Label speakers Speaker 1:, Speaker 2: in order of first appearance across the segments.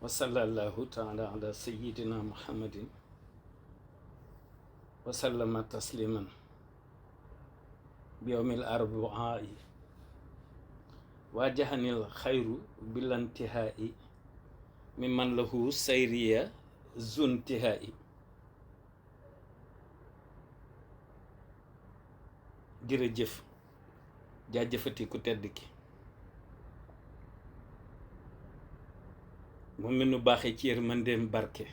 Speaker 1: wa sallallahu taala ala sayyidina muhammadin wa sallama tasliman bi yawmil arba'i wajahanil xayru bilantihai mimman lahu sayriya zuntihai. jërëjëf jaajëfati ku tedd ki moom mi nu baaxee ci yërmandeem barke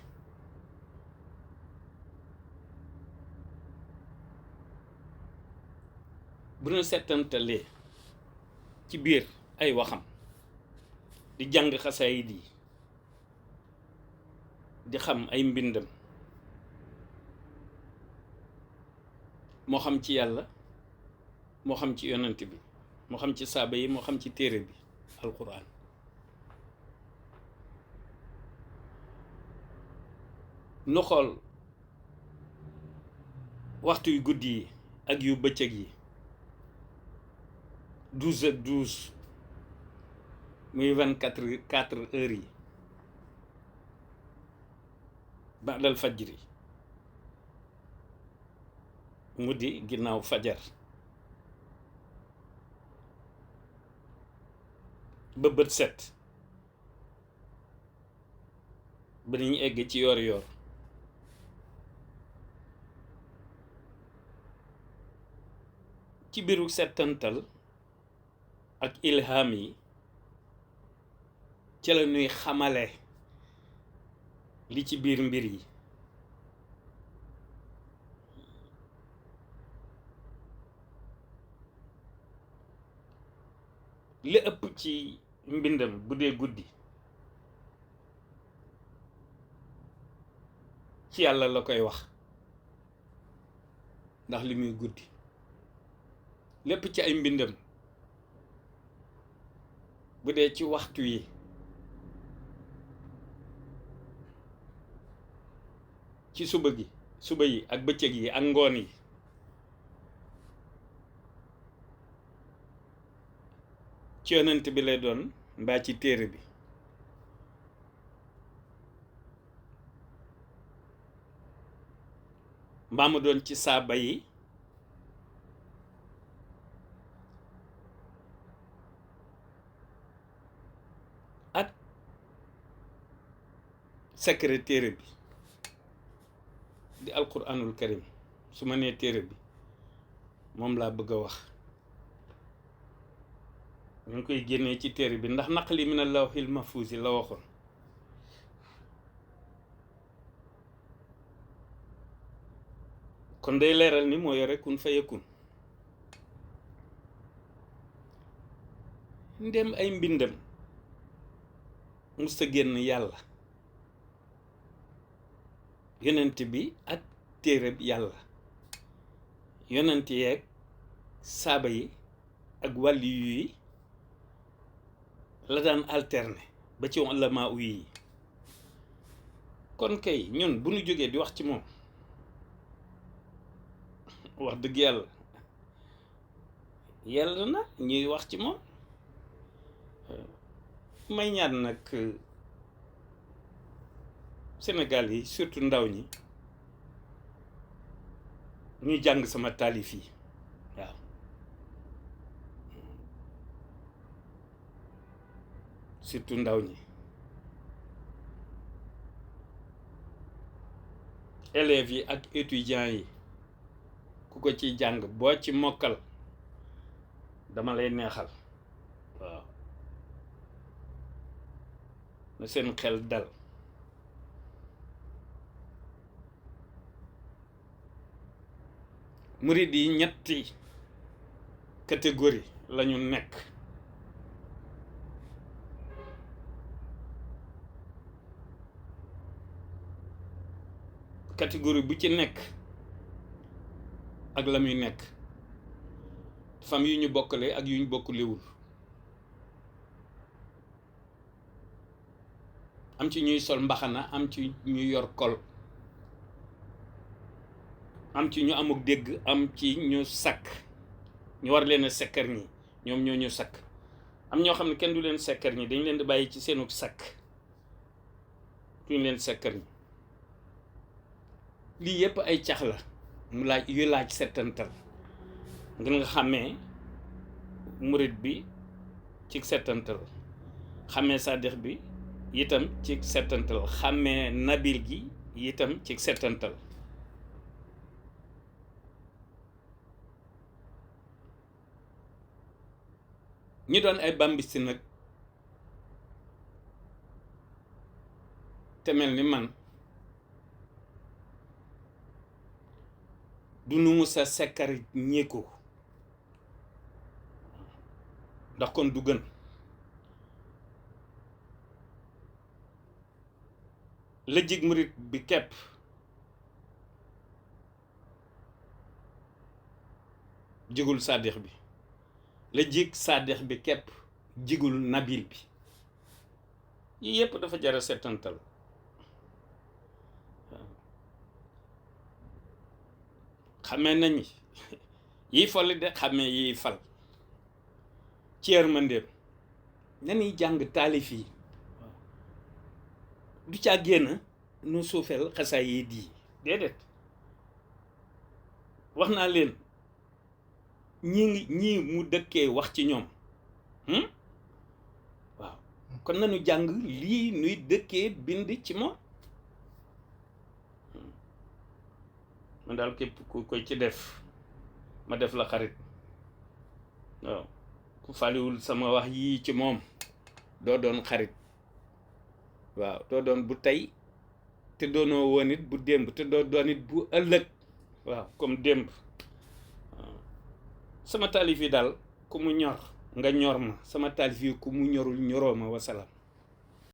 Speaker 1: bu nu settantalee ci biir ay waxam di jàng xasaayid yi di xam ay mbindam moo xam ci yàlla moo xam ci yonent bi moo xam ci saaba yi moo xam ci téere bi alquran nu xool waxtu yu guddi yi ak yu bëccëg yi 12 ak 12 muy 24 heures yi baadal fajri mu di ginnaaw fajar ba bët set ba ni ñu egg ci yoor yoor ci biiru settantal ak ilham yi ci la ñuy xamale li ci biir mbir yi li ëpp ci mbindam bu dee guddi ci yàlla la koy wax ndax li muy guddi lépp ci ay mbindam bu dee ci waxtu yi ci suba yi ak bëccëg yi ak ngoon yi ci yonent bi lay doon mbaa ci téere bi mbaa mu doon ci saaba yi ak secret téere bi di alquranul karim su ma nee téere bi moom laa bëgg a wax ñu ngi koy génnee ci téere bi ndax naqli min allawhil mahfuus la waxoon kon day leeral ni moo yore kun fayakun ndem ay mbindam musta génn yàlla yonent bi ak téere bi yàlla yonent yeeg saaba yi ak wàlli yi la daan alterné ba ci ulama yi kon kay ñun bu ñu jógee di wax ci moom wax dëgg yàlla na ñuy wax ci moom may ñaan nag Sénégal yi surtout ndaw ñi ñuy jàng sama taalif yi waaw surtout ndaw ñi élèves yi ak étudiants yi ku ko ciy jàng boo ci mokkal dama lay neexal waaw na seen xel dal murid yi ñetti catégorie lañu nekk catégorie bu ci nekk ak la muy nekk fam yu ñu bokkale ak yu ñu bokkulewul am ci ñuy sol mbaxana am ci ñuy yor kol am ci ñu amuk dégg am ci ñu sakk ñu war leen a sekkar ñi ñoom ñoo ñu sakk am ñoo xam ne kenn du leen sekkar ñi dañ leen di bàyyi ci seenuk sakk duñ leen sekkar ñi lii yëpp ay cax la mu laaj yu laaj settantal ngir nga xàmmee murit bi ci settantal xàmmee sàddix bi itam ci settantal xàmmee nabil gi itam ci settantal ñi doon ay bambisi nag te mel ni man du nu musa sekkar ñeeko ndax kon du gën la jig murit bi kepp jigul sàddix bi la jig sàddix bi kepp jigul nabil bi yii yépp dafa jara settantal xamee nañ yiy folli de xamee yiy fal ci yërmandeem nañuy jàng taalif yi du caa génn nu suufeel xasaay yi di déedéet wax naa leen ñii mu dëkkee wax ci ñoom waaw kon nañu jàng lii nuy dëkkee bind ci moom man daal képp ku koy ci def ma def la xarit waaw ku faliwul sama wax yii ci moom doo doon xarit waaw doo doon bu tey te doonoo woon it bu démb te doo doon it bu ëllëg waaw comme démb waaw sama taalif yi daal ku mu ñor nga ñor ma sama taalif yi ku mu ñorul ñoroo ma wasalaam